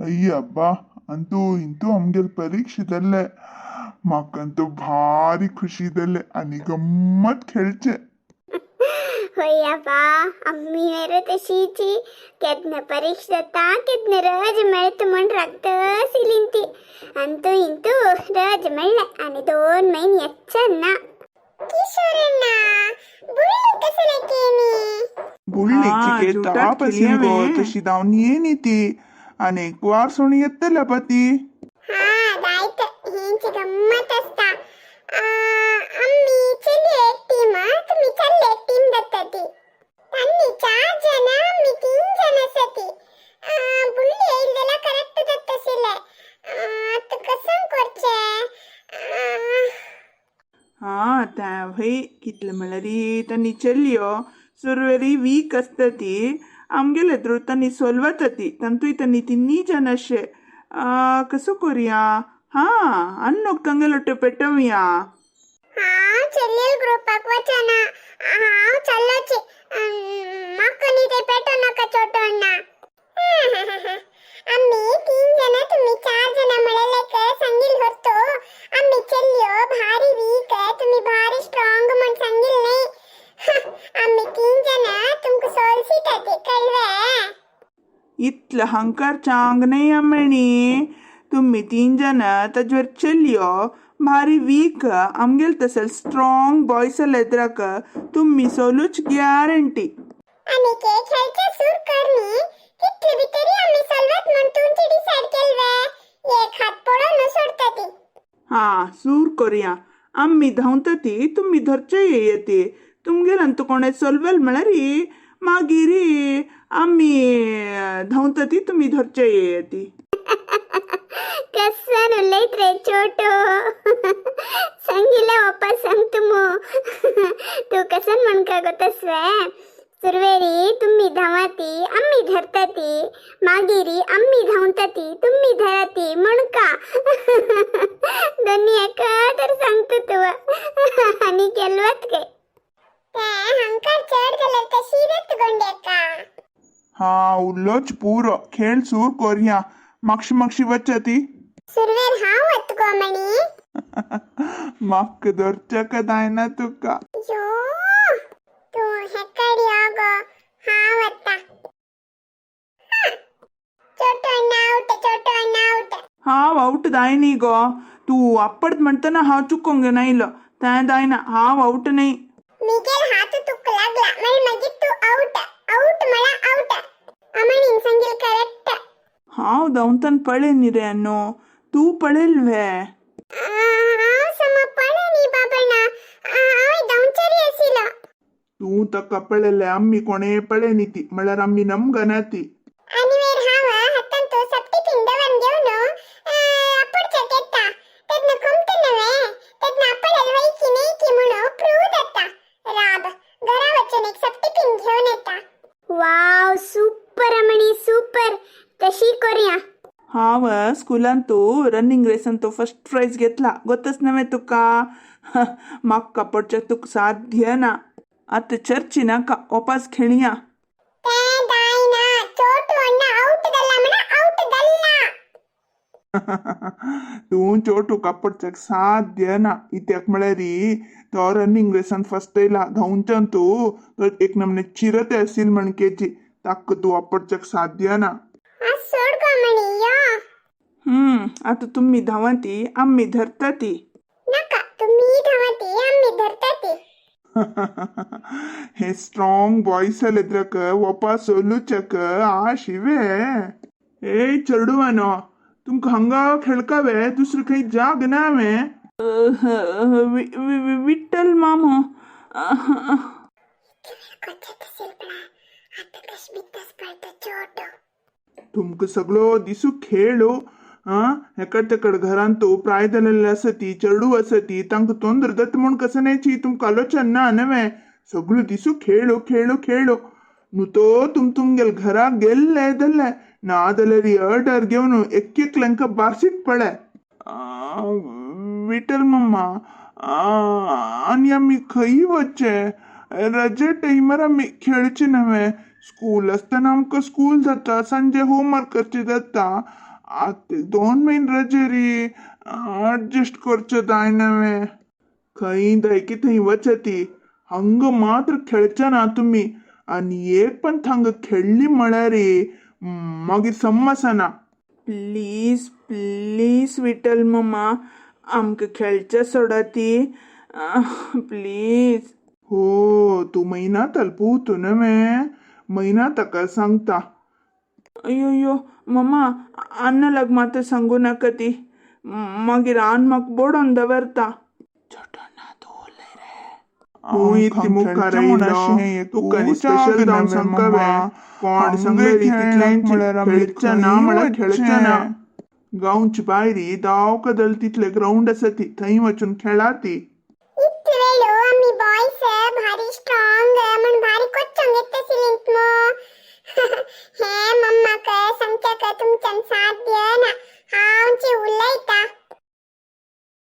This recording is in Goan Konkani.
ಅಯ್ಯಬ್ಬ, ಅಂತೂ ಇಂತೂ आमगेले परीक्षा जाल्ले. म्हाका भारी खुशी जाल्ले आनी गम्मत खेळचे. होय्यप्पा, अम्मी मेरे तशीची केदना परीक्षा जाता, केदना रज मेळत म्हण राखत सिलिंती. ಅಂತೂ ಇಂತೂ ರಜ मेळ्ळे आनी 2 म्हयने येच्चन ना. किशोरಣ್ಣ, बुळ्ಳಿ कसले केनी? बुळ्ळीची हा, केता जुटात पसीन गो. खेळया वे. तशी धांवन येनी ती आनी एक वार सोणी येतल्या पा ती. हा, जायत हेंची गम्मत असता. आम्ही चली एक टीम, तुम्ही चल्ले एक टीम जाता ती. तांनी चार जण, आम्ही तीन जण आसती. बुळ्ळी येईल जाल्यार करेक्ट जाता आशिल्लें. आतां कसं करचें? हा, त्या भाई कितले म्हणल्यार तांणी चलयो सुरवेरी वीक आसता ती. आमगेले थ्रू तांणी सोलवता ती. तांतूय तांणी तिन्ही जण अशे कसो करूया? हा, अन्नूक तांगेलोटे पेटोवया. हांव चलयेल ग्रुपाक वचना. हांव चल्लोची. म्हाका न्ही ते पेटो नाका छोटो अण्णा. आम्ही तीन जण, तुम्ही चार जण म्हणलेले सांगील होतो. आम्ही चलयो भारी वीक, तुम्ही भारी स्ट्रॉंग म्हण सांगील नाही. आम्ही तीन जण तुमका सोलसीत ते कळवे. इतलं हंकार चांग नाही अम्मणी. तुम्ही तीन जण, ताजेर चलयो भारी वीक. आमगेल तसल स्ट्रॉंग बॉयस एद्राक तुम्ही सोलूच ग्यारंटी. आणि के खेळचे सुर करनी कितले भितरी आम्ही सोलवत म्हण तुमची डिसाइड केलवे. एक हात पळोवन सोडता ती. हा, सूर करूया. आम्ही धांवता ती, तुम्ही धरचे येते. तुमगेलांत कोणे सोलवेल म्हळ्यार मागीर आम्ही धांवता ती, तुम्ही धरचे येती. कसन उलयत रे छोटो? सांगिल्लें वापस सांगता मू. तूं कसन म्हणका गो तसवें? सुरवेरी तुम्ही धांवाती, आम्ही धरताती, मागीर आम्ही धांवताती, तुम्ही धराती म्हणका. दोन्ही एका तर सांगता तूं आनी केलवत काय हंकार चड जाल्यार तशी जाता गोंड्याका. हा, उल्लोच पुरो. खेळ सूर करूया. मागशी मागशी वच्चा ती. सुरवेर हांव वत गो मणी. म्हाका धरच्याक जायना तुका. यो, तूं हेकड यो गो. हांव वता. छोटो अण्णा आवट, छोटो अण्णा आवट. हांव आवट जायनी गो. तूं आपडत म्हणटना हांव चुकोंक नायलो. तें जायना, हांव आवट न्ही. मिगेल हात तुक लागला म्हण मागीर तूं आवट. आवट म्हळ्यार आवट. अमणीन सांगील करेक्ट. हांव धांवतान पळय न्ही रे अन्नू, तूं पळयल वे? हांव सम पळय न्ही बाबण्णा. हांव धांवचेरी आशिल्लो. तूं ताका पळयलें, आम्ही कोणे पळय न्ही ती. म्हळ्यार आम्ही नमगना ती. आनी वेर हांव हातांत सप्टी पिंडवन घेवन आपुडच्याक येता तेन्ना खोमत नव्हे, तेन्ना आपल्याला वैकी नाही की म्हणून प्रूव जाता. राब, घरा वचून एक सप्टी पिंड घेवन येता. वाव, सुपर अमणी, सुपर. तशी करूया. हांव स्कुलांतू रनिंग रेसांतू फर्स्ट प्रायज घेतला, गोतच नव्हे तुका? म्हाका पडचें तुका साध्य ना. आतां चर्ची नाका, वापस खेळया. ते जायना. चोटू अण्णा ಔಟ್ ದಲ್ಲ म्हण ಔಟ್ ದಲ್ಲ. तूं चोटू कापडच्याक साध्य ना. इत्याक म्हळ्यार तो रनिंग रेसान फर्स्ट येयला. धांवच्यान तूं तो एक नमने चिरत आसील म्हणकेची. ताका तूं वापरच्याक साध्य ना. आज सोड गो म्हणी, यो. आतां तुमी धांवती, आमी धरता ती. नाका, तुम्ही धांवती, आम्ही धरता ती. हे स्ट्रॉंग बॉयस एद्राक वापस सोलूचक आशिवे. ए चेडवानो, तुमकां हांगा खेळकावे, दुसरे खंय जाग ना वे? विठ्ठल मामो. असेल पण आता कश पळतो छोटो. तुमकां सगळो दिसू खेळ. आं, हेकड तेकड घरान तो प्राय जालेले आसा ती, चेडू आसा ती. तांकां तोंदर जाता म्हूण कसं न्हयची तुमकां आलोचन ना नवें. सगळो दिसू खेळ खेळ खेळ. न्हू तो तुम तुमगेल घराक गेल्ले जाल्ले, ना जाल्यार अर्डर घेवन एक एकल्यांका बारसीत पळय. विठ्ठल मम्मा, आनी आमी खंय वचचे? रजे टायमार आमी खेळचे नव्हे? स्कूल आसतना आमकां स्कूल जाता, सांजे होमवर्क करचे जाता. आतां 2 म्हयने रजे री, एडजस्ट करचें जायना. खंय दायकी थंय वचती, हांगा मात्र खेळचे ना तुमी. आनी एक पण थांग खेळ्ळी म्हळ्यार मागीर समजना. प्लीज प्लीज विठ्ठल मम्मा, आमकां खेळचें सोडा ती, प्लीज. हो, तूं म्हयना तलपूत न्हय, म्हयना ताका सांगता. अयो यो मम्मा, अण्णा लाग मात सांगू नाका ती, मागीर आन म्हाका बोडोन दवरता. तूं इतली मुखार आयलो, तुका आनी स्पेशल जावन सांगका वे? कोण सांगले री तितलेंच, खेळचें ना म्हळ्यार खेळचें ना. गांवची भायरी दाव कदल तितले ग्रावंड आसा ती, थंय वचून खेळा ती. इतले वेळो आमी बॉयस भारी स्ट्रॉंग म्हण भारी कोच्चोंग येतसिलींत मो. हे मम्माक सांगच्याक तुमच्यान साध्य.